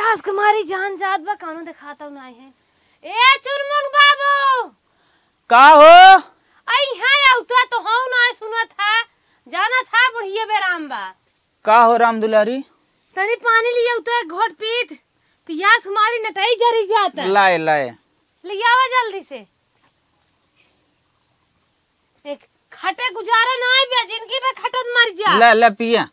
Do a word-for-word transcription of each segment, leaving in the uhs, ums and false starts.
राजकुमारी जान जात बा, कानो देखाता नाहीं है। ए चुनमुन बाबू! का हो? आई है, अउता तो हौ नाहीं, सुनत है, जानत है, बुढ़िया बेराम बा। का हो राम दुलारी? तनी पानी लिया, अउता एक घोट पीत, पियास मारी नटई जरी जाता। लाए, लाए। लियावा जल्दी से। एक खटे गुजारा नाहीं बे, जिनगी भर खटत मर जा। ला, ला, पिया।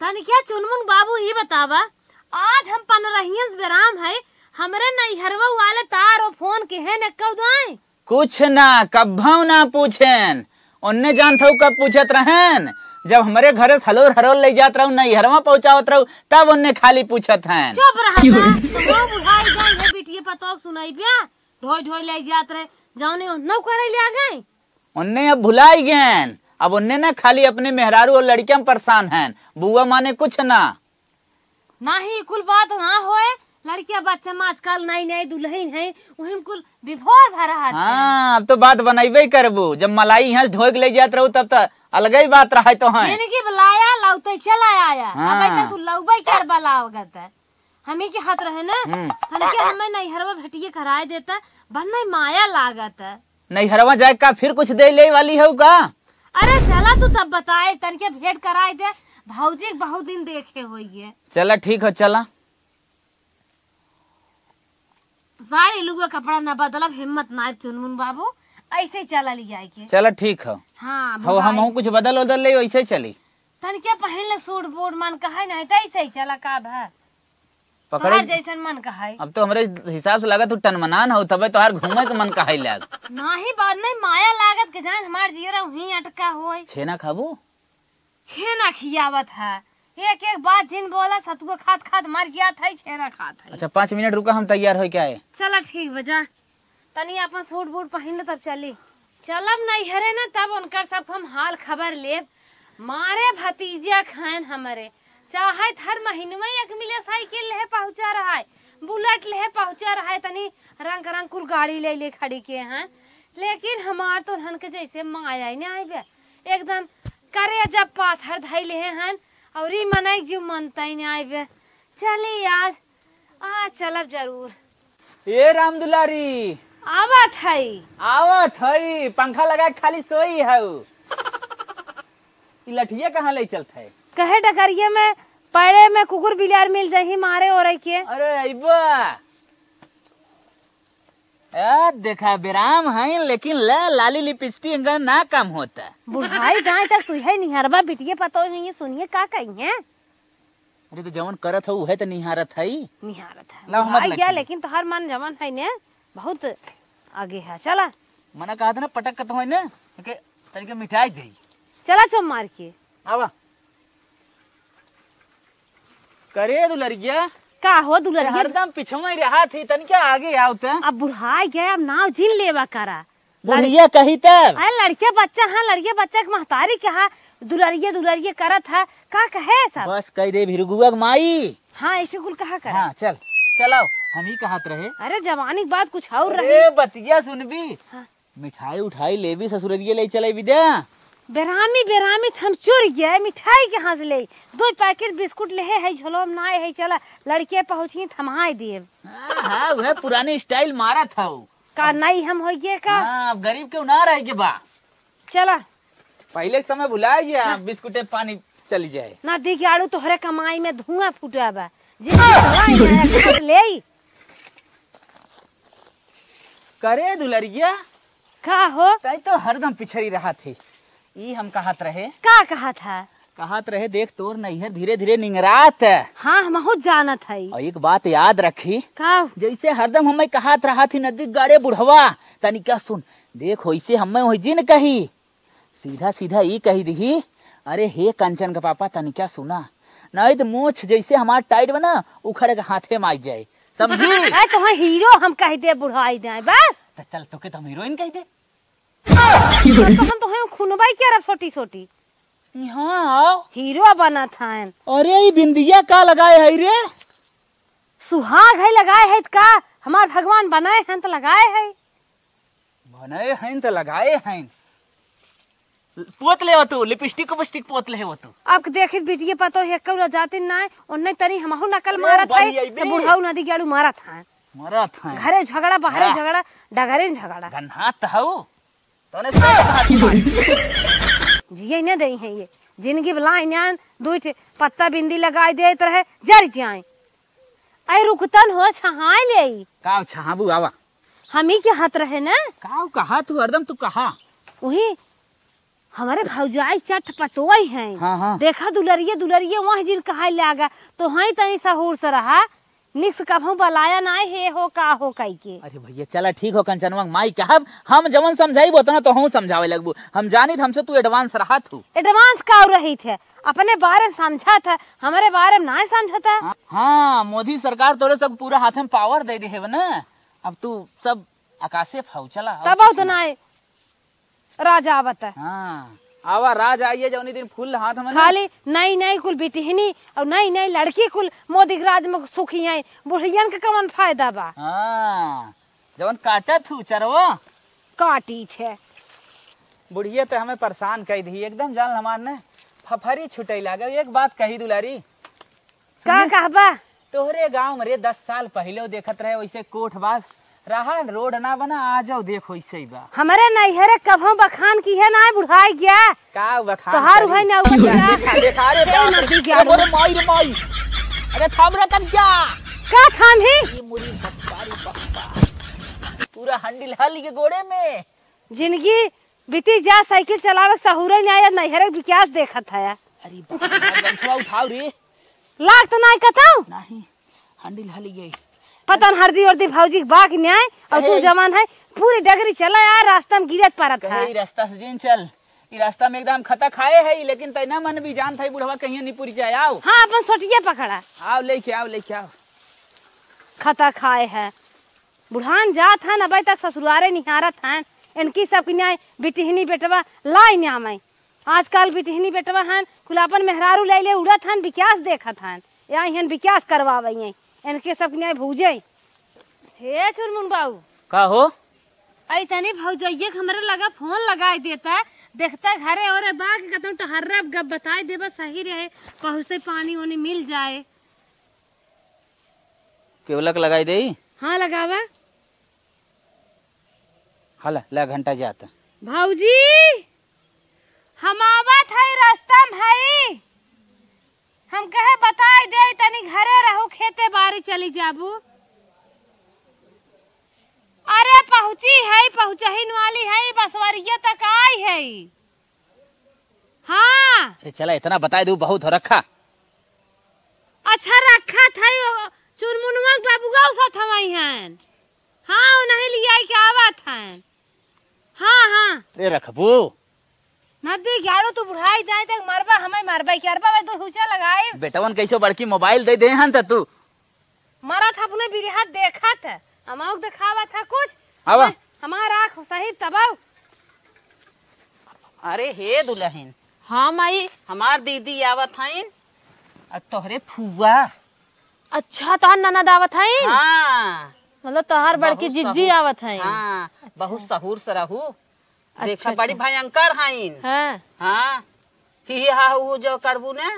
तनिका चुनमुन बाबू, ई बतावा, आज हम पनरहियन से बेराम है, हमरे नैहरवा वाले तार ओ फोन के हैं न कउदाए? कुछ ना, कब्भौ ना पूछेन। ओन्ने जानत हऊ कब पूछत रहेन? जब हमरे घरे से हलोर हलोर लइ जात रहू, नैहरवा पहुँचावत रहू, तब ओन्ने खाली पूछत हैं। चुप रहा, तो वो बुढ़ाई जाई है, बिटिये पतोह सुनाई बे, ढोई ढोई लइ जात रहे, जौने ओन्ने करे ले आ गए। ओन्ने अब भुलाई गएन, अब ओन्ने ना खाली अपने मेहरारू और लड़कियां परेशान हैं, बुआ माने कुछ ना। नाहीं, कुल बात ना होए, लड़किया बच्चा में आजकल नई नई दुल्हन है, वही में कुल विभोर भरा हाथ है। हाँ, अब तो बात बनइबे करबू, जब मलाई यहाँ से ढोक ले जात रहू तब तो अलगे ही बात रहा तो है। जिनगी बुलाया, लौटे चला आया। हाँ। अब तक तू लौबे कर बलावगत है। हमी के हाथ रहे ना, हम्म। तनिके हमें नैहरवा भेटिये कराए देता, बन्ने माया लागत है। नैहरवा जाए का फिर कुछ दे ले वाली हऊ का? अरे चला तू तब बताए, तनिके भेंट कराए दे, भौजी के बहुत दिन देखे होइए। चला ठीक हो, चला। साड़ी लुगा कपड़ा ना बदलब, हिम्मत ना आए चुनमुन बाबू, ऐसे ही चला लिया के। चला ठीक हो। हाँ, हो, हम बुढ़ाई। हूँ कुछ बदल उदल ले, वैसे ही चली। तनिके पहले सूट बूट मन कहे नहीं, तो ऐसे ही चला का भा। पकड़े। तोहार जैसन मन कहाई। अब तो हमरे हिसाब से लागत तू टनमनान हो, तबे तोहार घूमे के मन कहाई लाग। नाही बात नहीं, माया लागत के जान हमार जियरा वहीं अटका होय। छेना खाबू? छेना खियावत है। एक एक बात जिन बोला, सतुआ खात खात मर जात है, छेना खात है। अच्छा, पाँच मिनट रुका, हम तैयार होके आए। चला ठीक बा, जा। तनी आपन सूट बूट पहिन ले तब चली। चलब नैहरे न तब उनकर सब हम हाल खबर लेब। मारे भतीजा खाएन हमरे, चाहे हर महीनवे एक मिले साइकिल लेहे पहुँचा रहा है, बुलेट लेहे पहुँचा रहा है, तनी रंग रंग कुल गाड़ी ले ले खड़ी के हैं। लेकिन हमार तो उन्हन के जैसे माया ही नहीं आइबे, एकदम करेजा पाथर धई लेहे हैं और ई मनई जीव मनता ही नहीं आइबे। चली आज आ, चलब जरूर। ए राम दुलारी। आवत हई। आवत हई, पंखा लगा के खाली सोई हऊ। ई लठिया कहाँ ले चलत है? कहे डकरिया में, पैरे में कुकुर बिलार मिल जाही मारे ओरे के। अरे अइबा। ए, देखा, बेराम है, लेकिन ले, लाली लिपस्टिक इनका ना कम होता। बुढ़ाई गाय तक तू है निहरबा, बिटिये पतोह है, ये सुनिए का कही है? अरे, तो जवन करत हऊ, उहे तो निहारत हई। निहारत है। लाओ, मत बुढ़ाई गया, लखी। लेकिन तोहार मन जवन है ने, बहुत आगे है। चला। मना कहा था ना, पटक के तो है ना, के तरीके मिटाई दे। चला चो मार के। आवा। करे दुलरिया। का हो दुलरिया? हरदम पिछवा ही रहा थी, तनिका आगे आओ त। अब बुढ़ाई गया, अब नाव जिन लेवा करा। बुढ़िया कही तब। अरे लड़के बच्चा है, लड़के बच्चा के महतारी कहा दुलरिया दुलरिया करत है, का कहे सब? बस कह दे भिरगुआ के माई। हाँ, ऐसे कुल कहा कर। हाँ, चल, चलाओ, हम ही कहत रहे। अरे जवानी के बात कुछ और रही। अरे बतिया सुनबी। हाँ। मिठाई उठाई लेबी ससुररिया ले चले बिदा। बेरामी, बेरामी त हम चुर गए, मिठाई कहाँ से ले? दो पैकेट बिस्कुट लेहे है, झोलो में नाय है, चला लड़के पहुँची थमाए देब। हाँ, हाँ, वह पुरानी स्टाइल मारत हऊ। का नाई हम होइगे का? हाँ, अब गरीब केहू ना रह के बा। चला। पहिले के समय भुलाए जे, हाँ। बिस्कुटे पानी चली जाए। ना दिगाड़ू तोहरे कमाई में धुआं फूटा बा। जे कमाई है, खास लेई। करे दुलरिया। का हो? तई तो हरदम पिछड़ी रहत है। ई हम कहत रहे। का कहत है? कहत रहे, देख तोर नैहर धीरे धीरे निंगरात है। हाँ, हम बहुत जानत है। और एक बात याद रखी। का? जैसे हरदम हमें कहत रहत ही नदी गाड़े बुढ़वा, तनिका सुन, देख वैसे हमें वही जिन कही, सीधा सीधा ई कही दिही, अरे हे कंचन के पापा तनिका सुना, नहीं तो मोछ जैसे हमार टाइट बना उखड़ के हाथे में आई जाए, समझी? ए, तोहे हीरो हम कह दे, बुढ़ाई जाए बस। त चल तोके तो हम हीरोइन कह दे। तो हम तोहे खुनबाई के रब सोटी सोटी। यहाँ आओ। हीरो बनत हन। अरे, ई बिंदिया का लगाए है रे? सुहाग है लगाए है त का? हमार भगवान बनाए हैं त लगाए है। बनाए हैं त लगाए हैं। पोत ले हो तू, लिपस्टिक उपिस्टिक पोत ले हो तू। अब देखित बिटिये पतो है, कौन जातिन नाय, ओन्ने तनी हमहू नकल ए, मारत है, बड़ी आई बे। तो बुढ़ऊ नदी गेड़ू मारत है। मारत है। घरे झगड़ा, बाहरे हाँ। झगड़ा, डगरे में झगड़ा। गन्हात हऊ, तोने सब हाथ मार। जिए न देई है ये। जिंदगी भला इन्यान दुई ठे पत्ता बिंदी लगाई देत रहे, जर जाए। आई रुकतन हो, छहाए ले आई। का छहाबू, आवा। हम ही के हाथ रहे ना। का कहा तू, हरदम तू कहा। वही हमारे भौजाई चट पतोई हैं। हाँ, हाँ। देखा दुलरिये, दुलरिये वह जिन कहाए लागा। तो हैं तनी सहूर से रहा। निक्स कभू बलाया ना हे हो का हो कई के। अरे भैया, चला ठीक हो, कंचनवा के माई कहब, हम जवन समझाइब ओतना तोहू समझावे लगबू। हम जानित हमसे तू advance रहत हू। Advance का रहित है, अपने बारे में समझत है, हमरे बारे में नाय समझत है। हाँ, हाँ, मोदी सरकार तोरे सब पूरा हाथे में power दे दे है ना, अब तू सब आकाशे फाऊ चला, और तब कुछ तो ना। नाय। राजा आवत है। हाँ, आवा राज आइए, जौनी दिन फूल हाथ में ना। खाली नई नई कुल बिटिहनी और नई नई लड़की कुल मोदी के राज में सुखी हैं, बुढ़ियन के कवन फायदा बा? हाँ, जवन काटत हूँ चरवा। काटी छे। बुढ़िया तो हमें परेशान कई दी एकदम, जान हमार ने फफरी छुटई लागे। एक बात कही दुलारी, का सुने? कहबा? तोहरे गाँव में रे दस साल पहिले देखत रहे वैसे कोठ बास रहा, रोड ना बना, आ जाओ देखो ऐसे ही बा। हमरे नैहरे कभो बखान की है ना, बुढ़ाई गया। का बखान तोहार करी? उहे ना उहे देखा, ना। देखा, अरे ए बाप रे, नदी के अरे आलू। मोरे माई रे माई। अरे थाम रे तन क्या? का थाम ही? ये मुरी बप्पा रे बप्पा। पूरा हंडिल हल के गोड़े में। जिंदगी बीती जा, साइकिल चलावे के सहूरे नहीं आया, नैहरे के विकास देखत है। अरे बाप रे, गमछवा उठाओ रे। लाग तो नाई कतौ? नहीं, हंडिल हली गई। पता न हरदी उरदी भौजी के बा कि नाई, और तू अहे। जवान है, पूरी डगरी चला यार, रास्ता में गिरत परत कहे है। ई रास्ता से जिन चल, ई रास्ता में एकदम खता खाए है, लेकिन तै ना मन भी जानत है, बुढ़वा कहिया नहीं पुरी जाए, आओ। हाँ, अपन सोटिया पकड़ा। आओ, लेके आओ, लेके आओ। खता खाए है। बुढ़ान जात हन, अबे तक ससुरारे निहारत हन। इनकी सब किन्या बिटिहनी बेटवा लाई न्यामय। आजकल बिटिहनी बेटवा हन, कुल आपन मेहरारू लैले उड़त हन, विकास देखत हन। या इहन विकास करवावई हैं। इनके सब किन्या भूजे। हे चुनमुन बाऊ। का हो? आई तनी भौजइये के हमरे लगा फोन लगाई देता, देखता घरे ओरे बा के कतौ टहर्रा गप बताई देबा, सही रहे, पहुँचते पानी ओनी मिल जाए। केवलक लगाई देई? हाँ, लगावा। हला, ले घंटा जात। भौजी, हम आवत हई, रास्ता में हई। हम कहे बताई दे, तनी घरे रहू, खेते बारी चली जाबू। अरे पहुँची हई, पहुँचहिन वाली हई, बसवरिया तक आई हई। हाँ। अरे चला, इतना बताई दू, बहुत हो रखा। अच्छा रखा था, ओ चुनमुनवा के बाबुआ साथ हवाई हन। हाँ, उन्हें लियाई के आवत हन। हाँ, हाँ। अरे रखबू। नदी ग्यारो तू बुढ़ाई जाए तक मरबा, हमें मरबा, क्या अरबा, दो हुचा लगाई। बेटवन कैसे बड़की मोबाइल दे दे हन त तू। मरा था अपने बिरहा देखत, अमाउक देखावा था कुछ। आवा। हमार आँख सही तबाऊ। अरे हे दुलहिन। हाँ माई। हमार दीदी आवत हईन, आ तोहरे फुआ। अच्छा, तोहार ननद आवत हईन? हाँ। मतलब तोहार बड़की बहुत जिज्जी सहूर। आवत हईन? हाँ, अच्छा। बहुत सहूर से रहू। देखा, अच्छा, बड़ी अच्छा। भयंकर हईन। हाँ। हाँ। ही हा हू जो करबू ने।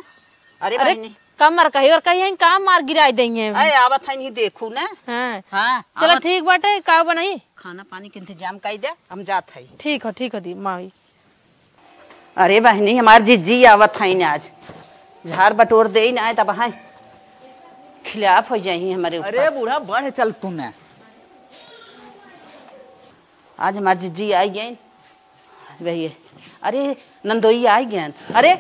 अरे अरे, बहिनी। कमर कही और कहीं का मार गिराई देंगे। अरे, आवत हईन ही देखू ने। हाँ। हाँ, चलो, आवत। ठीक बाटे, का बनाई? खाना पानी के इंतजाम कई दे, हम जात हई। ठीक हो, ठीक हो दी, माई। अरे बहिनी, हमार जिज्जी आवत हईन आज। झाड़ बटोर देई ना, तब हाँ खिलाफ हो जाई हमरे ऊपर। अरे बूढ़ा, बढ़ चल तू ने। आज हमार जिज्जी आई गईन। भैया, अरे, नंदोई आई गईन। अरे,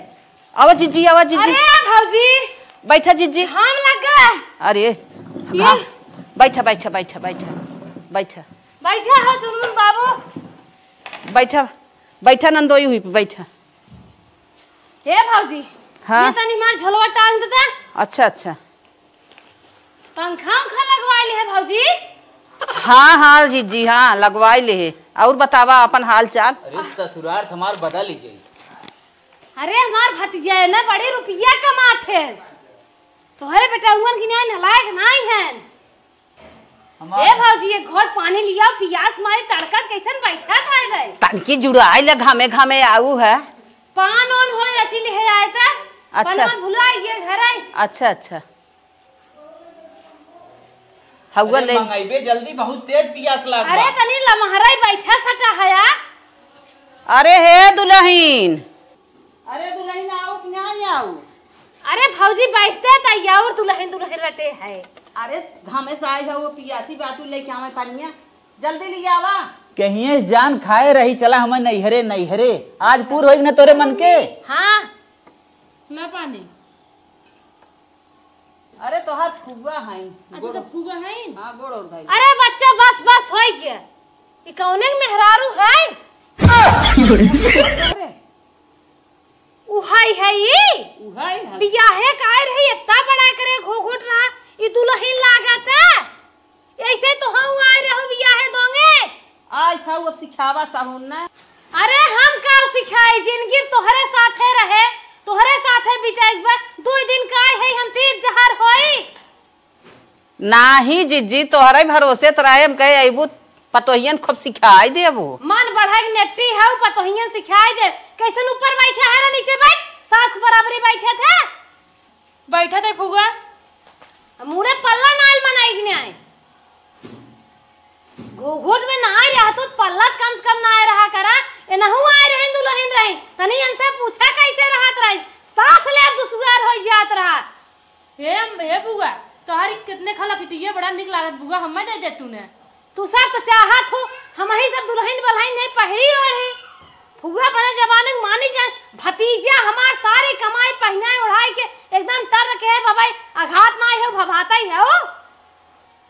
आवा जिज्जी, आवा जिज्जी। अरे, भौजी। बैठा जिज्जी। घाम लग गया। अरे, ये घाम। बैठा, बैठा, बैठा, बैठा, बैठा। बैठा हो चुनमुन बाबू। बैठा, बैठा नंदोई हुई पे बैठा। हे भौजी, हाँ। ये तनी हमार झोलवा टांग देता। अच्छा, अच्छा। पंखा उंखा लगवाई ले है भौजी? हाँ, हाँ, जिज्जी, हाँ, लगवाई ले है। और बतावा अपन हाल चाल? अरे, ससुरार हमार बदल ही गई। अरे, हमार भतीजा है ना, बड़े रुपया कमात है। तोहरे बेटउअन की न्याय नालायक नाई है। हमार ए भौजी, एक घोट पानी लिया, पियास मारे तड़कत कैसन बैठा था रे? तनकी जुड़ाई ले, घामे घामे आऊ है। पान ओन होए रची लिहे आए त। अच्छा। पनवा भुला गए घर आई। अच्छा, अच्छा। हउआ अरे ले। मंगाइबे जल्दी, बहुत तेज पियास लाग अरे बा। तनी लमहराई बैठा सटा हया। अरे हे दुलहिन। अरे दुलहिन आउ कि नाहीं आउ? अरे भौजी बैठते त आउर दुलहिन दुलहिन रटे है। अरे घामे से आई है वो पियासी बातू लेके आवे पनिया। जल्दी ले आवा। कहिए जान खाए रही चला हमें नैहरे नैहरे। आज पूर होई न तोरे मन के। हाँ। ला पानी। अरे तोहार फुआ हईं। अच्छा, गोड़ अच्छा, फुआ हईं? हाँ, गोड़ ओढ़ गई। अरे बच्चा, बस, बस, होई गया। ई कौने के मेहरारू है? अरे। उहाई है ई? उहाई है। बियाहे का आए रही, इतना बड़ा करे घोघोट रहा, ई दुलहिन लागत है। ऐसे तो हम आए रहो बियाहे दोंगे। आई था, अब सिखावा साहुन ना। अरे हम का सिखाई, जिंदगी तोहरे साथे रहे, तोहरे साथे बिताइबे, दुई दिन का है हम तीज जहर होई। नाही जिज्जी, तोहरे भरोसे त रहे, हम कहे अइबू पतोहियन खूब सिखाई देबू। मन बढ़ा के नेट्टी है, पतोहियन सिखाई दे। कैसन ऊपर बैठा है ना नीचे बैठ, सास के बराबरी बैठे थे। बैठत है फुआ। मुड़े पल्ला नाल बनाई के नहीं आए। घूघूट में ना आए रहा तो पल्ला त कम से कम ना आए रहा करा। एनहू आए रहे दुलहिन रही। तनी इनसे पूछा कैसे रहत रही। सास ले दुसुआर हो जात रहा। हे, हे बुआ, तोहरी कितने खाला पिटिया बड़ा निक लागत बुआ, हमें दे दे तूने। तू सब तो चाहत हो, हम ही सब दुलहिन बलहिन नहीं पहिरी ओढ़ी। फुआ बने जमाने के मानी जाए, भतीजा हमार सारी कमाई पहिनाए ओढ़ाई के एकदम टर के है, बाबा, अघात ना हो, भभाता ही है ओ।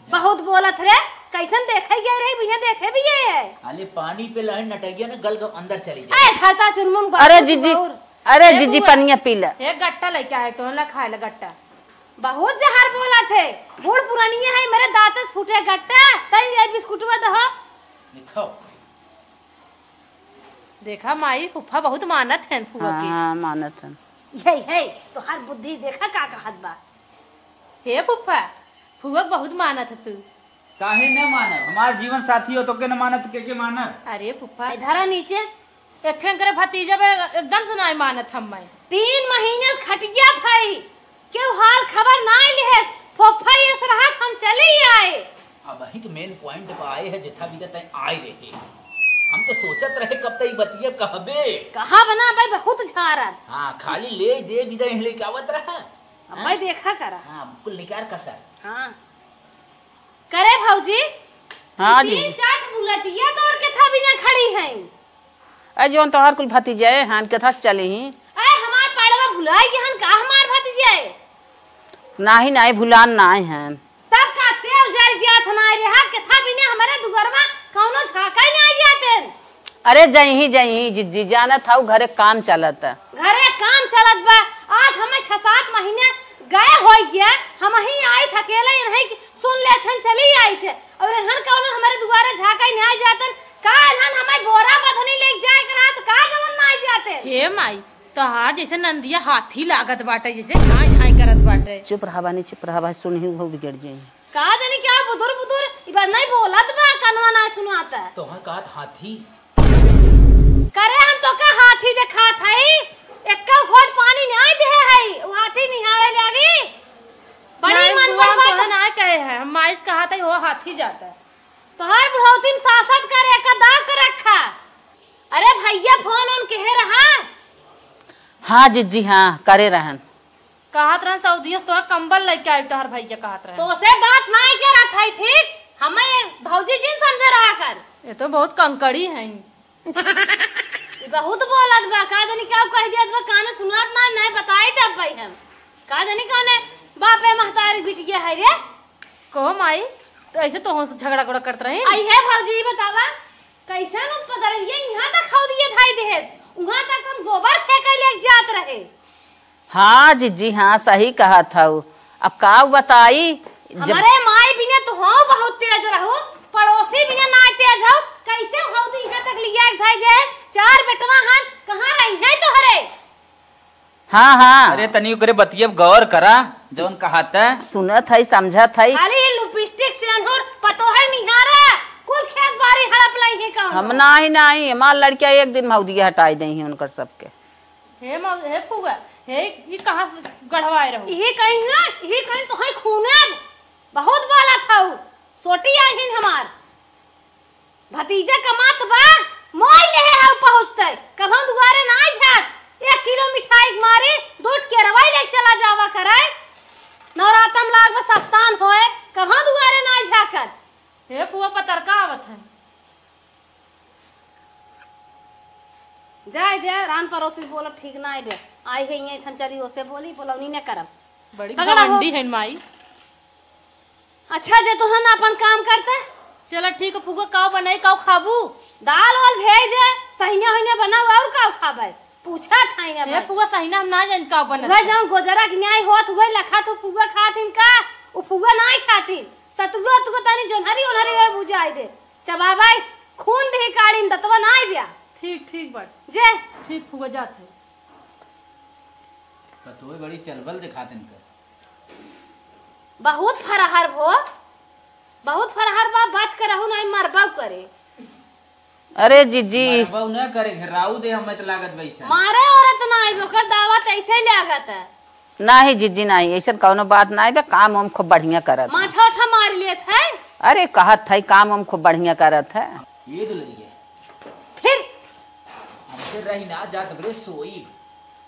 बहुत बोलत रे, कैसन देखे गए रही, बिना देखे भी ये है। खाली पानी पे लहन नटैया ने गल के अंदर चली जाए। ए, धरता चुनमुन अरे बाबू जीजी, और। अरे ए जीजी, बुआ, पनिया पी ले। एक गट्टा लेके आए तो ला खाए ला गट्टा। बहुत जहर बोलत है, बूढ़ पुरानिया है, मेरे दांत से फूटे गट्टा, तई ये बिस्कुटवा दहो। लिखाओ। देखा माई, फुफ्फा बहुत मानत हैं फुआ के। हाँ, मानत हैं। हे, हे, तोहार बुद्धि देखा का कहत बा। हे फुफ्फा, फुआ के बहुत मानत है तू। काहे न मानब? हमार जीवन साथी हो, तोके न मानब, तो के के मानब? अरे फुफ्फा। ए, धरा नीचे। एखे करे भतीजा बे एकदम से नाई मानत हम मैं। तीन महीने से खटिया फई, केहू हाल खबर नाई लिहे, फोफई अस रहत हम चली आए। अब अहीं के main point पर आए है, जेठा बिदा तय आए रहे। हम तो सोचत रहे कब तक ई बतिया कहबे। कहा बना भाई बहुत झारत। हाँ, खाली ले दे बिदा यहीं लेके आवत रहा। अब भाई देखा करा। हाँ, कुल निकार कसर। हाँ। करे भौजी, हाँ ई तीन जी। चार बुलेटिया तोर के था बिना खड़ी हैं। अरे जौन तोहार कुल भतीजे हैं, केथा से चली ही। अरे हमार पाड़वा भुलाई गए हन का हमार भतीजे? नाही, नाही, भुलान नाही हैं। तब का तेल जल जात नाही रे, हा केथा बिना हमारे दुगरवा कौनो झांका ही नाही जाते। अरे जइही, जइही, जिज्जी, जानत हऊ घरे काम चलत। घरे काम चलत बा। आज हमें छह सात महीने गए होई गया, हम ही आई थे अकेले, इन्हें की सुन लेत हन, चली आई थे। और इन्हन कौनो हमारे दुआरे झांका ही नाही जातन, का इन्हन हमें बोरा बधनी लेके जाए के रहा, तो का जवन नाही जाते? हे माई, तोहार जैसे नंदिया हाथी लागत बाटे, जैसे झाई झाई करत बाटे। चुप रहा बानी, चुप रहा बानी, सुनही हो बिगड़ जाई। का जानी क्या बुदुर बुदुर, ई बात नाही बोलत बा, कनवा नाही सुनाता। तोहार कहत हाथी? करे हम तोका हाथी देखात हई, एक्का घोट पानी नाही देहे हई, उ हाथी निहारे लागी। बड़ी नाही, मन बुआ, हम बड़बड़ तोहे नाही कहे हैं, हम माई से कहत हई, हो हाथी जाता। तोहार बुढ़ौती में सासत करे, एका दाब के रखा। अरे भैया, फोन ओन केहे रहा? हाँ जिज्जी, हाँ, करे रहन। कहत रहन सऊदिया से तोहर कंबल लेके आई, तोहर भैया कहत रहन। तो से बात नाही करत है, ठीक? हमें भौजी जिन समझे रहा कर। ये तो बहुत कंकड़ी हैं। ई बहुत बोलत बा, का जानी क्या कह दिया बा, काने सुनात ना, नहीं बताई तब भाई हम। का जानी कौने बापे महतारी बिटिया है रे। कहो माई, तो ऐसे तो हम झगड़ा गड़ा करत रही। आई है भौजी, ई बतावा, कैसन उपद्रविया यहाँ तक खौदिया धाई देहे, वहाँ तक हम गोबर फेंके लेके जात रहे। हाँ जिज्जी, हाँ, सही कहत हऊ। अब का बताई, जब हमारे माई बिना तो हाँ बहुत तेज रहू, पड़ोसी बिना ना तेज हो, कैसे हो तू यहाँ तक लिया के धाई दे? चार बेटवा हन, कहाँ रही है तोहरे? हाँ, हाँ। अरे तनी ओकरे बतिया पे गौर करा, जौन कहत है। सुनत है, समझत है। खाली ये लिपस्टिक सेंधुर पतोहे निहारा, कुल खेत बारी हड़प लई है कौन? हम नाही, नाही, हमार लड़किया एक दिन मौदिया हटाई दे हैं उनकर सबके। हे मौ-, हे फुआ, हे, ई कहाँ से गढ़वाए रहू? इही कहीं ना, इही कहीं तो है खूने। बहुत बोलत हऊ। सोटी आहिन हमार। भतीजा कमात बा, मोई लेहे हऊ पहुँचते। कभौ दुआरे ना झाक। एक किलो मिठाई के मारे, दो ठो केरवाई ले चला जावा करे। नवरातम लाग बस सस्तान होए, कभौ दुआरे ना झाकत। हे फुआ, पतरका आवत है। जाए दे, रान परोसी बोलब ठीक ना आइबे। आई है इहाँ, हम चली ओसे बोली, बोलौनी ने करब। बड़ी पकड़ा हो। घमंडी है माई। अच्छा, जे तोहन अपन काम करते। चला ठीक है फुआ, काव बनाई, काव खाबू? दाल वाल भेज दे, सहिया होइने बनाऊ, और काव खाबे? पूछा था इन्हें ए भाई। फुआ, सहिना हम ना जान काव बनत वह है। जाऊं गोजरा के न्याय होत हुए, लखा तो फुआ खात इनका, उ फुआ ना खातिन। सतुआ तुआ तनी जोन्हरी ओन्हरी होए बुझाई दे। चबाबाई, खून देही काढ़ी में दतवा ना आइब्या। ठीक, ठीक बात। जे। ठीक फुआ, जात है। पतोय बड़ी चलबल दिखात इनका। बहुत फरहर भो, बहुत फरहर बा, बच के रहू, नाहीं मरबा करे। अरे जिज्जी। मरबा न करे, घेराऊ दे हमें तो लागत वैसे। मारे औरत ना आइब, ओकर दावत ऐसे ही लागत है। नाही जिज्जी नाही, ऐसन कौनो बात नाही बे, काम हम खूब बढ़िया करत है। माठा उठा मार लेत है। अरे कहत है काम हम खूब बढ़िया करत है। ये दुलरिया। फिर? हमसे रही ना जात बरे सोई,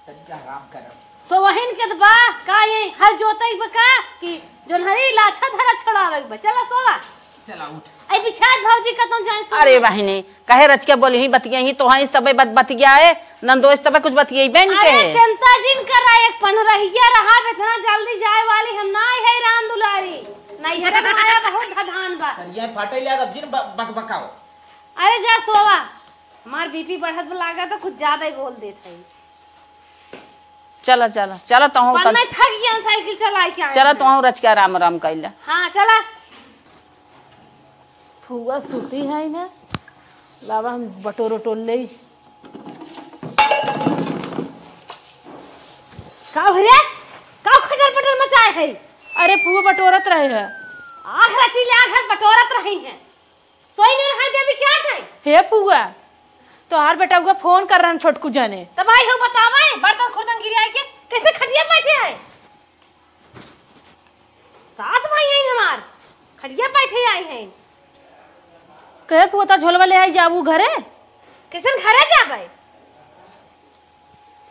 तनिका आराम करब। सोवहिन के त बा, का ये हर जोतई बा का कि जोन्हरी लाछा धरा छोड़ावे बा। चला सोवा। चला उठ। आई बिछात भौजी का तुम जाए सो। अरे बहिनी, कहे रचिका बोली ही बतिया ही तो हाँ इस तबे बत-, बतिया है, नंदो इस तबे कुछ बतिया ही बहन के अरे है। चिंता जिन करा, एक पनरहिया रहा, इतना जल्दी जाए वाली हम ना है राम दुलारी। नैहरे माया बहुत धधान बा। अरे ये फाटे ले अब जिन ब-, बक बकाओ। अरे जा सोवा, हमार बीपी बढ़त बा, लागा तो कुछ ज्यादा ही बोल देत है। चला, चला, चला, तोहूँ पर कल मैं थक गया साइकिल चला के आए चला, हैं। तोहूँ रच के आराम, आराम कइला। हाँ, चला। फुआ सूती है ना, लावा हम बटोर उटोर ले। का हो रे? का खटर पटर मचाए है? अरे फुआ बटोरत रहे है। आख रची ले आख बटोरत रही है। सोई नहीं रहा जब क्या था? हे फुआ, तोहार बेटा हुआ फोन कर रहन छोटकू जाने। तब भाई हो बतावे, बर्तन खुर्दन गिरे आए के, कैसे खटिया बैठे है? सास भाई हैं हमार, खटिया बैठे आई हैं। कहे फुआ तो झोलवा ले आई जाबू घरे? कैसन घरे जाबे?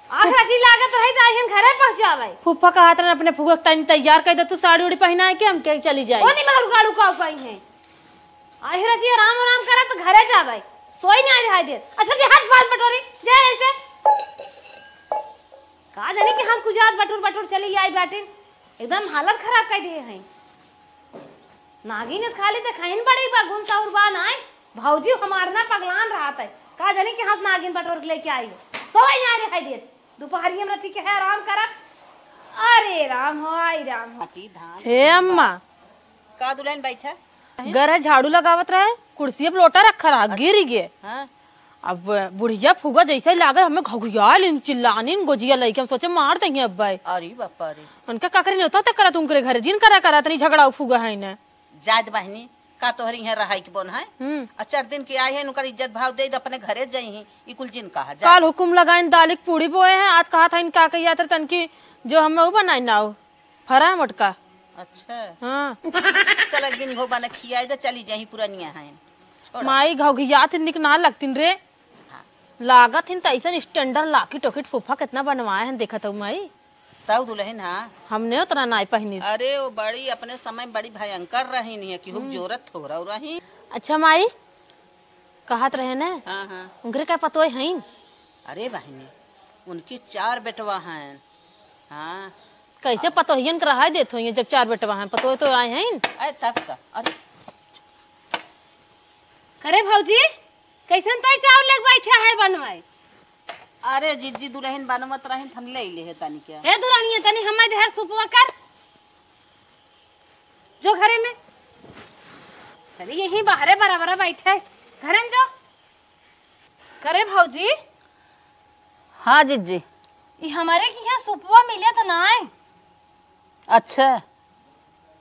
आखिर असी लागत रही तो आई हम घरे पहुँचावे। फूफा कहत रहन अपने फुआ के तनी तैयार कर दे, तू साड़ी उड़ी पहनाए के हम के चली जाई। ओनी महरु गाड़ू का उपाई है। आहिर जी आराम आराम करा तो घरे जावे। सोई नहीं रहा दे। अच्छा जी हाथ बात बटोरी। जय ऐसे। का जाने कि हम कुजात बटुर बटुर चली आई बाटिन। एकदम हालत खराब कर दिए हैं। नागिन इस खाली देखाइन बड़ी बा, गुन साउर बा नाय। भौजी हमार ना पगलान रहत है। का जाने कि हंस नागिन बटोर के लेके आई हो। सोई ना रे है दे। दोपहरिया में रची के है आराम करब। अरे राम हो, आई राम हो। हे अम्मा। का दुल्हन बैठा? गरे झाड़ू लगावत रहे, कुर्सी पे लोटा रखा रहा, अच्छा। गिर गए। हाँ। अब बुढ़िया फुआ जैसे ही लागे, हमें घघुरियालिन, चिल्लानिन, गोजिया लइके, हम सोचे मार देंगे अब भाई। अरे बापा रे। उनका का करी, नेवता तक करत उनकरे घरे, जिन करा करा, तनी झगड़ा फुआ है ना। जात बहनी, का तोहरी यहाँ रहाई के बोन है? हम्म। आ चार दिन के आए हैं, उनकर इज्जत भाव दे, अपने घरे जाई हैं, ई कुल जिन कहा, जा। काल हुकुम लगाइन, दालिक पूड़ी बोए हैं, आज कहा था इनका कही आतर तनकी, जो हमें वो बनाई ना हो। फरा मोटका। अच्छा। हाँ। चल, एक दिन घो बना खियाए दे, चली जाही पुरनिया हैं। छोड़। माई घौघियात निक ना लगतिन रे। हाँ। लागत हिन त ऐसन standard लाकी टोकिट फूफा कितना बनवाए हैं, देखत हूँ माई। तऊ दुल्हन, हाँ। हमने उतना नाई पहिनी। अरे, वो बड़ी अपने समय बड़ी भयंकर रही नहीं है, कि हुक हम्म। जोरत थोड़ा रही। अच्छा माई, कहत रहे न, हाँ, हाँ। उनकरे का पतोय हईन? अरे बहिनी, उनकी चार बेटवा हैं। हाँ। कैसे पतोहियन के रहाई देत होइहें, जब चार बेटवा हैं, पतोय तो आए हैं। अरे तब का, अरे। करे भौजी, कैसन ताई चाउर लेके बैठा है बनवाए? अरे जिज्जी, दुल्हन बनवत रहिन, हम ले ले है तनी क्या। ए दुल्हनिया, तनी हमें देहर सुपवा कर। जो घरे में। चली यहीं बाहरे बराबर बैठे। घरे में जो। करे भौजी। हाँ जिज्जी। ई हमारे के यहाँ सुपवा मिले तो ना आए। अच्छा।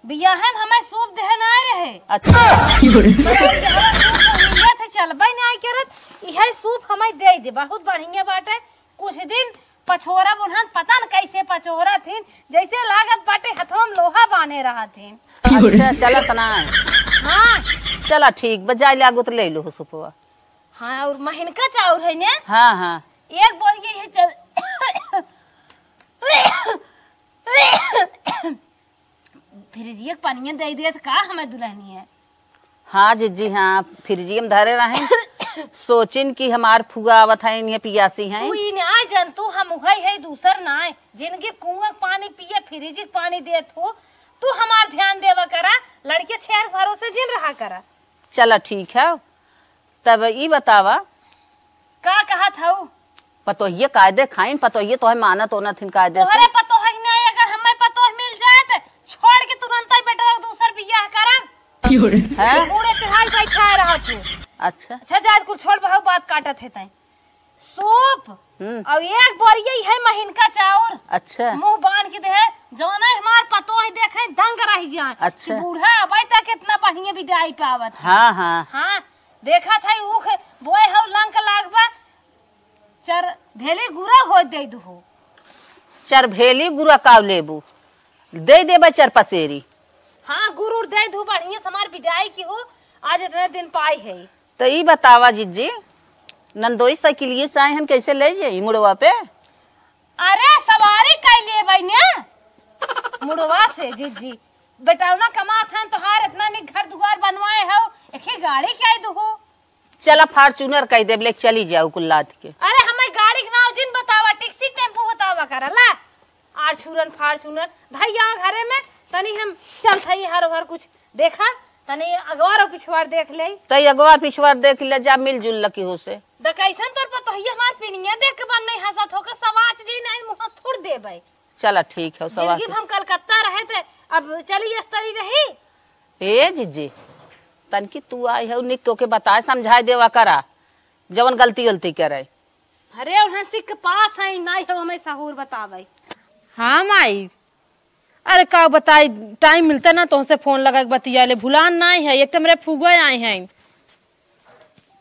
बियाहे में हमें सूप देहे ना आए रहे। अच्छा। मिले थे चलबे ना आए करत। इहे सूप हमें दे दे, बहुत बढ़िया बाटे। कुछ दिन पछोरा बोलहन, पता न कैसे पछोरा थीन, जैसे लागत बाटे हथवा में लोहा बांधे रहा थीन। अच्छा, चलत ना है। हाँ। चला ठीक बा, जाए लागो तो ले लो सुपवा। हाँ, और महीन का चाउर है ने? हाँ, हाँ। एक बोरी ये चल। फ्रिजिया के पानिया दे दे तो का हमें दुल्हनी है? हाँ जिज्जी, हाँ, फ्रिजिया में धरे रहे। सोचिन कि हमार फुआ आवत है, इन्हें पियासी है। तू ई ना जन, तू हम उहई है, दूसर ना है। जिनकी कुआं के पानी पिए, फ्रिज के पानी देत हो, तू हमार ध्यान देवा करा, लड़के छेर भरोसे जिन रहा करा। चला ठीक है, तब ई बतावा। का कहत हऊ? पतोहिए कायदे खाइन, पतोहिए तोहे मानत ओनत हिन कायदे से। तोहरे पतोह ही नहीं, अगर हमें पतोह मिल जाए तो छोड़ के तुरंत ही बेटवा के दूसर बियाह करब। हैं? बूढ़े चढ़ाई बैठा रहा तू। अच्छा। अच्छा, जाए कुल छोड़, बहुत बात काटत है तैं। सूप हम्म। और एक बोरिया है महीन का चाउर। अच्छा। मुंह बांध के दे, जौना हमार पतोह देखे दंग रह जाए। अच्छा। कि बूढ़ा अबै तक इतना बढ़िया विदाई पावत है। हाँ, हाँ। हाँ, देखत है ऊख बोए हौ लंक लागबा, चार भेली गुरा हो दे दुहो। चार भेली गुरा काव लेबू, दे देबे चार पसेरी। हाँ, गुरुर दे दू, बढ़िया से हमार विदाई की हो, आज इतने दिन पाई है। तो ई बतावा जिज्जी, नंदोई साइकिलिए से आए हैं, कैसे ले जाई मुड़वा पे? अरे सवारी कर लेबै ने मुड़वा से जिज्जी, बेटौना कमात हैं तोहार, इतना निक घर दुआर बनवाए हो, एक ही गाड़ी के आई दुहो। चला Fortuner कह देब, लेके चली जाऊ कुल लाद के। अरे हमें गाड़ी के नाव जिन बतावा, टैक्सी टेम्पू बतावा करा ला। आर छुरन फार छुरन धैया घरे में, तनी हम चल थई हर भर कुछ देखा, तनी अगवार और पिछवार देख ले। तई अगवार पिछवार देख ले जा, मिलजुल लकी हो से। द कैसन तोर पतोहिया हमार पिनिया देख के बन नहीं हंसत होकर सवाच दी नहीं मुंह थुड़ देबै। चला ठीक है, सवा जिंदगी के। हम कलकत्ता रहे थे, अब चली अस्तरी रही। ए जिज्जी, तनकी तू आई है, निक तोके बताए समझाए देवा करा, जवन गलती गलती करे। अरे, उन्हें सिख पास है, नाई हो हमें सहूर बतावे। हाँ माई, अरे का बताई, टाइम मिलता ना तोहसे फोन लगा के बतिया ले, भुलान नाई है, एक तो हमरे फुआ आए हैं,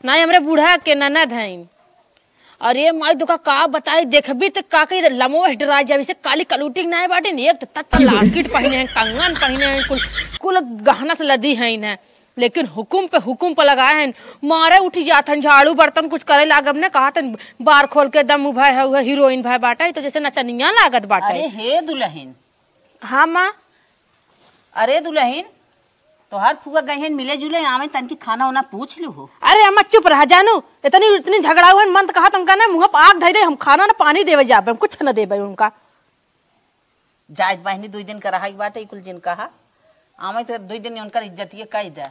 नाई हमरे बूढ़ा के ननद हैं। अरे माई, तोका का बताई, देखबी त का कही, लमोस डरा जाबी, से काली कलूटी के नाई बाटे न, एक त तत लाकिट पहिने हैं, कंगन पहिने हैं, कुल, कुल गहना से लदी हैं न, लेकिन हुकुम पे हुकुम पे लगाए हैं, मारे उठी जात हैं, झाड़ू बर्तन कुछ करे लागब न, कहत हैं, बार खोल के दम उभाए है, उहे हीरोइन भाई बाटे, तो जैसे नचनिया लागत बाटे। अरे हे दुल्हन। हाँ माँ। अरे दुल्हन, तोहार फुआ गई हैं मिले जुले, आवे तनकी खाना ओना पूछ लू हो। अरे अम्मा चुप रहा जानू, इतनी, इतनी झगड़ाऊ है, मन तो कहा तुमका ना मुँह पे आग धई दे, हम खाना ना पानी देवे जाबे, हम कुछ न देबे उनका। जाइत बहिनी, दुई दिन का रहाई बाटे, कुल जिन कहा। आवे तो दुई दिन उनकर इज्जतिये कई दे।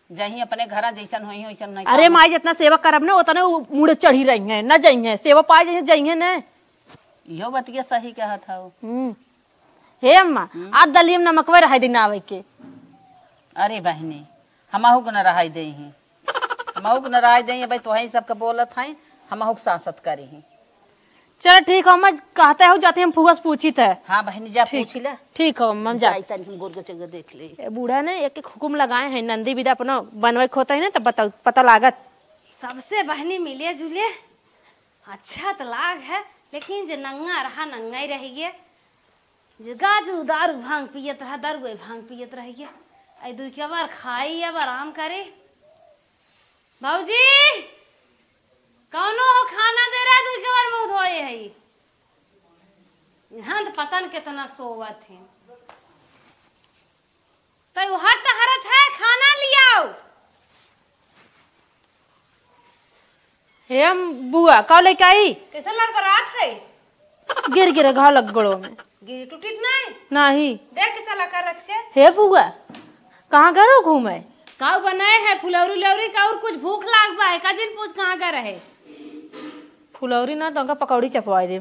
जहीं अपने घरा जैसन होई, वैसन नहीं अरे काम। माई, जितना सेवा करब ना, उतने उ मुड़े चढ़ी रही हैं, न जइहें। सेवा पाए जइहें, जइहें न। इहो बतिया सही कहत हौ। हम्म। हे अम्मा, हम्म। आज दलिया में नमकवे रहाई दिन आवे के। अरे बहिनी, हमहू के न रहाई देइहीं। हमहू के न रहाई देइहीं, भाई तोहई सबके बोलत हई, हमहू के सांसत करिहीं। चलो ठीक हो, मैं कहते हो जाते हम फुआ से पूछी थे। हाँ बहिनी, जा ठीक। पूछी ले। ठीक हो, हम जा। जाई तनी हम गोर के जगह देख ले। ए बूढ़ा ने एक एक हुकुम लगाए हैं, नंदी विदा अपना बनवे के होता है ना, तब बता, पता लागत। सबसे बहिनी मिले जुले अच्छा तो लाग है, लेकिन जे नंगा रहा, नंगा ही रहिए। जे गाजू दारू भांग पियत रहा, दारुए भांग पियत रहिए। आई दुई के बार खाई, अब आराम करे। भौजी, कौनो हो खाना दे रहा, दुई के बार मुंह धोए है। यहाँ तो पता न कितना सोवत है। तै वो हट हरत है, खाना लियाओ। हे हम बुआ, का लेके आई? कैसे लड़बड़ात है? गिर गिर घाव लग गड़ो में। गिरी टूटित नहीं? नहीं। देख के चला कर रच के। हे बुआ, कहाँ गरो घूमे? काऊ बनाए है फुलौरी उलौरी का, और कुछ भूख लाग बा है का? जिन पूछ कहाँ गए रहे? फुलौरी ना, तो उनका पकौड़ी चपवाई दे।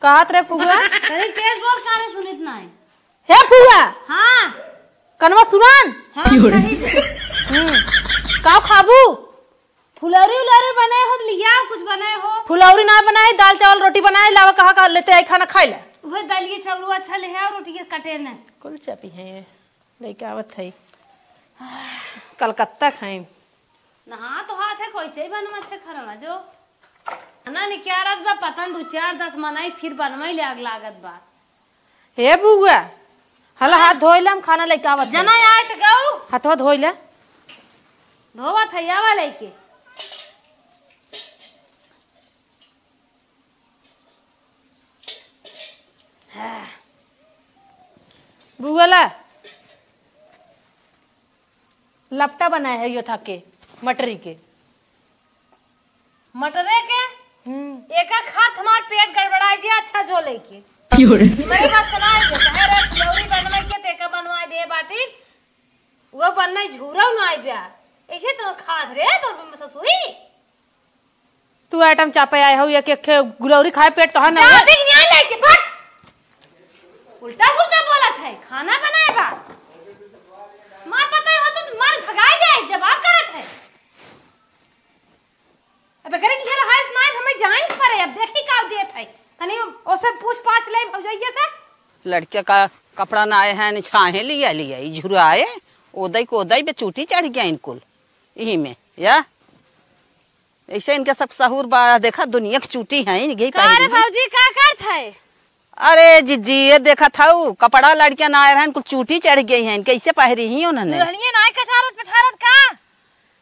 कहत रहे फुआ। तनी तेज बोल, काहे सुनित नहीं? हे फुआ! हाँ। कनवा सुनान? हाँ, सही से। हम्म। का खाबू? फुलौरी उलौरी बने हो तो लिया, कुछ बने हो। फुलौरी ना बनाई, दाल चावल रोटी बनाई, लावा कहा का लेते आई खाना खाई ले। उहे दालिये चावल अच्छा ले है और रोटी के कटे न। कुल चापी है, लेके आवत है। कलकत्ता खाई। नहा तो हाथ है, कैसे ही बनवा थे खरवा जो। ना निकालत बा, पता न दू चार दस मनई फिर बनवै ले आग लागत बा। हे बुआ, हला हाथ धोइ ले, हम खाना लइके आवत हई। जना आए त गऊ। हथवा धोइ ले। धोवत है, आवा लइके। बुआ ला लपटा बनाए है यो थाके, मटरी के। मटरे के? हम्म। एका खात हमार पेट गड़बड़ाइ जे, अच्छा झोले के। क्यों रे? मेरे बात सुनाए जे, कहे रे फुलौरी बनवाई के, तेका बनवाए दे बाटी। वो बनने झूरौ ना आइ ब्या। ऐसे तो खात रे, तोर ससुई। तू आइटम चापे आए हो, एक, एक खे गुलौरी खाए पेट तोहार ना जा, होए। बिग न्याय लेके फट। उल्टा सुल्टा बोलत है, खाना बनाए बा। मार पता हो तो मार भगाए दे, जवाब करत है। अब एकरे के रहाइस नाई, हमें जाइन पड़े, अब देखी का देत है। तनी ओसे पूछ पाछ ले भौजैया से। लड़के का कपड़ा ना आए हैं, छाहे लिया लिया, ई झुराए, ओदई को ओदई पे चूटी चढ़ गया इनकुल, इही में, या? ऐसे इनके सब सहूर बा, देखा दुनिया के चूटी है, इनके का रे पहली। भौजी, का करत है? अरे जिज्जी, ये देखत हऊ, कपड़ा लड़कियां ना आए रहन, कुल चूटी चढ़ गई हैं, कैसे पहरी ही उन्होंने? दुल्हनिया नाई कचारत पछारत का?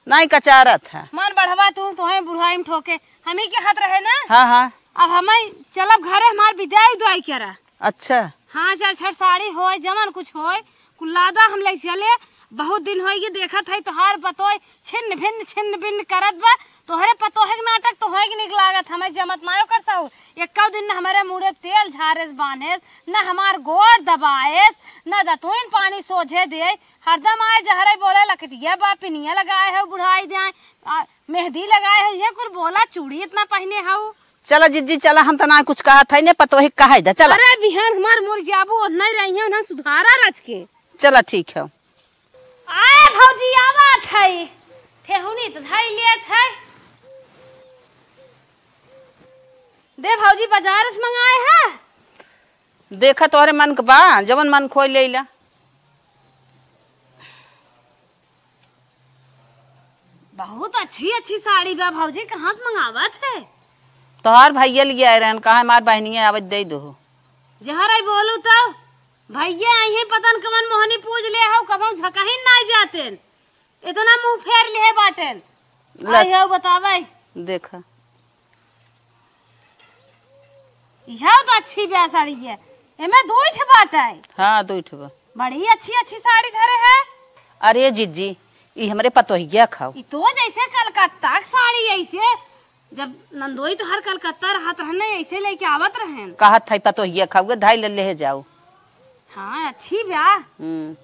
नाई कचारत है। मन बढ़वा तू, तोहे बुढ़ाई में ठोके, हम ही के हाथ रहे ना। हाँ, हाँ। अब हमें चलब घरे, हमार विदाई उदाई करा। अच्छा। हाँ, चार छठ साड़ी होय, जवन कुछ होय, कुल लादा हम ले चले। बहुत दिन होई के देखत है तोहार पतोह छिन्न भिन्न छिन्न भिन्न करत बा। तोहरे पतोह के नाटक तोहे के निक लागत, हमें जमत नायो कर सहू। एक्कौ दिन न हमारे मुड़े तेल झारेस बान्हेस, न हमार गोड़ दबाएस, न दतुइन पानी सोझे दे। हरदम आए जहरे बोले लकटिया बा, पिनिया लगाए है बुढ़ाई दे, आ, मेहंदी लगाए है, ये कुल बोला, चूड़ी इतना पहने हऊ। चला जिज्जी, चला, हम त ना कुछ कहत है, ने पतोही कहे दे, चला। अरे बिहान हमार मोर जाबू, नहीं रही है, उन्हें सुधारा रच के। चला ठीक है। आए भौजी, आवत है, ठेहुनी त धई लेत है। दे भौजी, बाजार से मंगाए है। देखा तोहरे मन के बा, जवन मन खोई ले ला। बहुत अच्छी अच्छी साड़ी बा भौजी, कहाँ से मंगावत है? तोहार भैया लिए आए रहन, कहा हमार बहनिया आवत दे दो। जहर आई बोलू तो भैया आई है, पता न कवन मोहनी पूज ले हो, कबहू झकहिन नाई जातेन। इतना मुंह फेर ले बाटेन। ला। आई हो बतावे। देखा। इहौ तो अच्छी ब्याह साड़ी है। एमे दुइ ठे बाटे। हाँ, दुइ ठे बा। बड़ी अच्छी अच्छी साड़ी धरे है। अरे जिज्जी, ई हमरे पतोहिया खाओ। ई तो जैसे कलकत्ता के साड़ी ऐसे, जब नंदोई तो हर कलकत्ता रहत रहन, ऐसे लेके आवत रहन। कहत है पतोहिया खाओ, धाई ले ले जाओ। हाँ, अच्छी ब्याह। हम्म।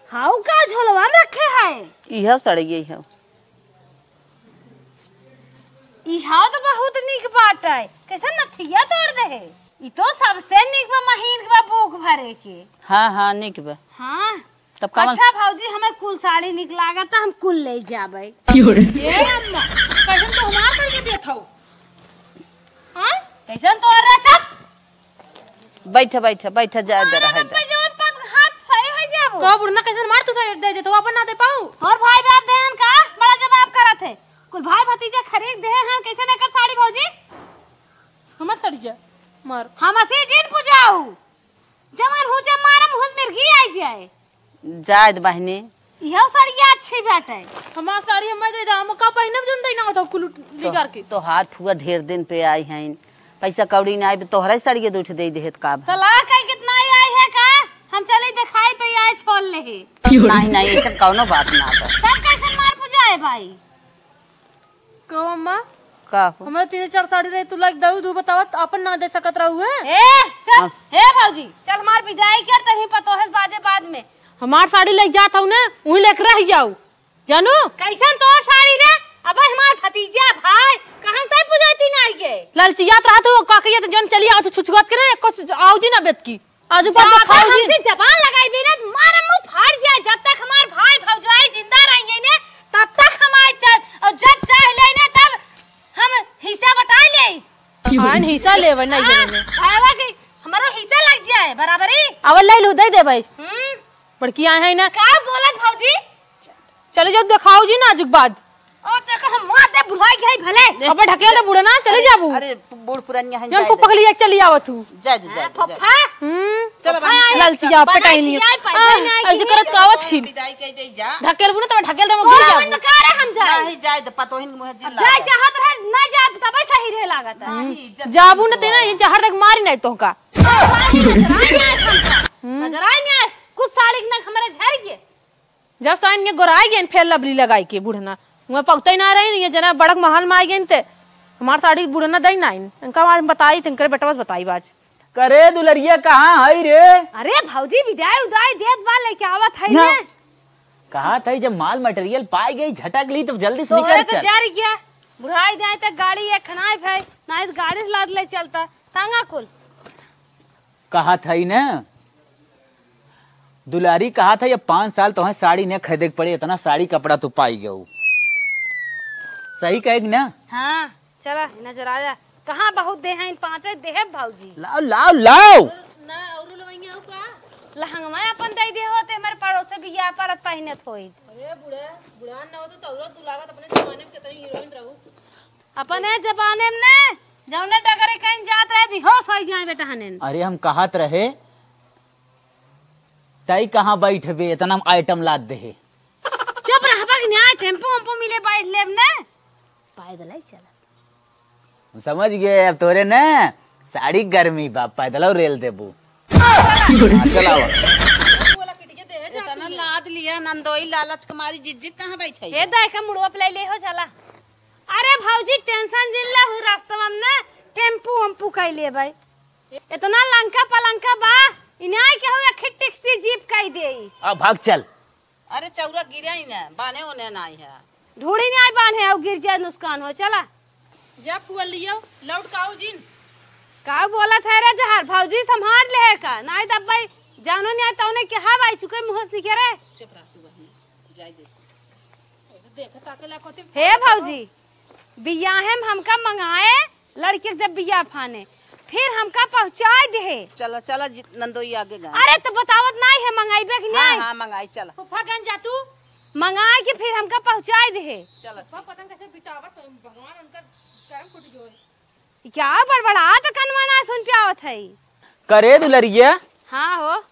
हाउ का झोलवा में रखे है? इहौ सड़िए हौ। इहौ तो बहुत नीक बाटे। कैसे नथिया तोड़ दे है? ई तो सबसे नीक बा, महीन बा भूख भरे के। हाँ, हाँ, नीक बा। हाँ। तब कवन? अच्छा भौजी, हमें कुल साड़ी नीक लागत, हम कुल ले जाबे। क्यों रे? ए अम्मा, कैसन तो हमार सड़िए देत हौ? हाँ? कैसन तो रे सब? बैठ, बैठ, बैठ, जाए दे, रहे दे। जौन पद हाथ सही हो जाबो। का बुढ़ना कैसन मार तू सही दे दे, तो अपन ना दे पाऊ। तोर भाई बाप देहन का बड़ा जवाब करत है। कुल भाई भतीजा खरीद दे हैं, कैसे लेकर साड़ी भौजी? हमर सड़िया मार। हम असी जिन पुजाऊ। जवान हो जा मारम, हुज मिर्गी आई जाए। जाए दे बहिनी। इहो सड़िया अच्छी बाटे। हमार साड़ी हमें दे दे, हम का पहिनब जन दे ना होता कुल तो, निकार के। तोहार फुआ ढेर दिन पे आई हैं, पैसा कौड़ी ना आई तो तोहरा ही सड़िया दू ठे दे देहत का। सलाह कई कितना आई, आई है का? हम चले दिखाई तो आई छोड़ ले है। नहीं, नहीं, ऐसा कौनो बात ना बा। तब कैसन मार पुजाए भाई? कहो अम्मा, का हो? हमें तीन चार साड़ी रही, तू लाइक दऊ दू बतावत, अपन ना दे सकत रहू है? ए, चल, हाँ। हे भौजी, चल मार विदाई कर, तभी पतोहस बाजे बाद में। हमार साड़ी लेके जात हूँ ना, वहीं लेके रह जाऊ, जानू? कैसन तोर साड़ी रे? अबे हमार भतीजा भाई, कहाँ तय पुजाती ना आई गए? ललचियात रहत हो, का कहिए तो जन चली आओ तो छुछुआत के ना, एको आऊ जी ना बेत की। आज ऊपर ज्यादा खाओ जी। हमसे जबान लगाई भी ना, तुम्हारा मुंह फाड़ जाए। जब तक हमार भाई भौजाई जिंदा रहेंगे ना, तब तक हमारे चल, और जब चाह ले ना, तब हम हिस्सा बटाई ले। आन हिस्सा लेवे ना हाँ, ये में। भाईवा के हमारो हिस्सा लग जाए बराबरी। अब ले लू, दे दे भाई। हम्म। बड़की आए हैं ना। का बोलत भौजी? चले जाओ, दिखाओ जी नाजुक बात। और तो हम मार दे भाई, भाई, भले। अबे ढकेल दे बुढ़ना, चली जाबू। अरे, बूढ़ पुरनिया है, जाए दे। पकड़ लिया, चली आवत हूँ। जाए दे, जाए दे, जाए दे। फुफा। हम्म। चल, अब हम ललचिया, पटाई नहीं। पैसा नहीं आई, ऐसे करत कावत ही। विदाई कह दे जा। ढकेल बुढ़ना, तब ढकेल दे, गिर जाबू। का रे हम जाए? नहीं, जाए दे, पतोहिन के मुँहे जिन अब जाए, चाहत रहे, ना जाए, तबे सही रहे लागत है। नहीं, इज्जत जाबू न तेना, ये जहर देख मारी नहीं तोहका। नजर आई नहीं, कुछ साड़ी के ना हमारे झर गए। जब साइन ये गोराई गए, फेर लबली लगाई के बुढ़ना, वहाँ पहुँचते ना रही, ये जना बड़क महल में आई गए ते हमार साड़ी बुढ़ना दई ना, इनका आज बताई, तिनकर बेटवा से बताई बाज। करे दुलरिया कहाँ है रे? अरे भौजी, विदाई उदाई देत बा, लेके आवत है ना। ने। कहा था जब माल मटेरियल पाई गई, झटक ली, तो जल्दी से निकल चल। जर गया, बुढ़ाई जाए तो गाड़ी एक खनाई भाई, ना तो गाड़ी से लाद ले चलता, तंगा कुल। कहा था ही ना, दुलारी कहा था, ये पाँच साल तोहे साड़ी न खरीदे के पड़े, इतना साड़ी कपड़ा तू पाई गऊ। सही कहे कि ना? हाँ, चला, नजर आया। कहाँ बहुत दे हैं, पाँचे देहे भौजी। लाओ, लाओ, लाओ। ना, औरू लवैया हो का? लहंगवा अपन दे दे होते, हमारे पड़ोसे बियाह परत पहिनत होई। अरे बूढ़ा, बूढ़ा न हो तो तौरत दुलागत अपने जमाने में कितनी हीरोइन रहू। अपने जमाने में ने, जौने डगरे कहीं जात रहे, बेहोश होई जाए बेटा हनेन। अरे हम कहत रहे, तई कहाँ बैठबे, इतना आइटम लाद दे है। चुप रहबा कि न्याय टेम्पो उम्पो मिले बैठ लेब ने। पैदल ही चला। हम समझ गए, अब तोरे ने साड़ी गर्मी बा, पैदल और रेल देबू। हाँ, चलावा। इतना लाद लिया नंदोई, लालच के मारी जिज्जिक कहाँ बैठे हे है? दाई का मुड़वा पे ले ले हो चला। अरे भौजी, टेंशन जिन ले, हूँ रास्ता में ने टेम्पू उम्पू कई लेबै। इतना लंका पलंका बा, इनाय के हो एक टैक्सी जीप कई देई। अब भाग चल। अरे चौरा गिरा ही ना, बान्हे ओने ना आई है। ढूढ़ी नहीं आई बान्हे, आउ गिर जाए नुकसान हो, चला। जा फुआ लियो, लौट काऊ जिन। काऊ बोलत है रे जहर, भौजी संभाल ले है का? नहीं तब भाई जानो नहीं आए तौने के हा भाई चुके मुँह से निकले। चुप रह तू बहिन, जाए दे। देख ताके ला कोती। हे भौजी, बियाहे में हमका मंगाए, लड़के के जब बियाह फाने, फिर हमका पहुँचाए दे। चला, चला जी, नंदोई आगे गा। अरे तो बतावत नहीं है, मंगाइबे कि हाँ, नहीं? हाँ, मंगाई, चला। फूफा गन जा तू। मंगाए के फिर हमका पहुँचाए दे। चला, फूफा ठीक। पता नहीं कैसे बितावत, भगवान उनका कर्म फूट गयो है। ई क्या बड़बड़ा तो कनवा ना सुन पावत है। करे दुलरिया। हाँ हो।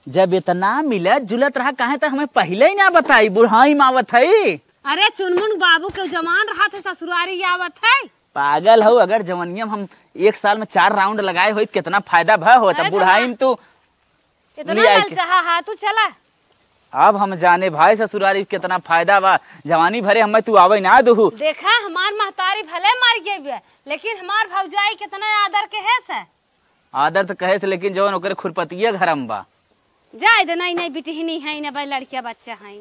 जब इतना मिलत जुलत रहा, काहे त हमें पहिले ही ना बताई, बुढ़ाई में आवत है। अरे चुनमुन बाबू के जवान रहा थे ससुरारी आवत है। पागल हो, अगर जवनिया में हम एक साल में चार राउंड लगाए होई, कितना फायदा भ होत। अरे बुढ़ाई में तू इतना लियाई के। ललचाहा हा तू, चला। अब हम जाने भाई ससुरारी कितना फायदा बा, जवानी भरे हमें तू आवे ना दुहू। देखा हमार महतारी भले मर गई बे, लेकिन हमार भौजाई कितना आदर के है से। आदर तो कहे से, लेकिन जवन ओकरे खुरपतिया घरम बा। जाए दे, नहीं, नहीं, बिटिहनी है, ना भाई लड़किया बच्चा है।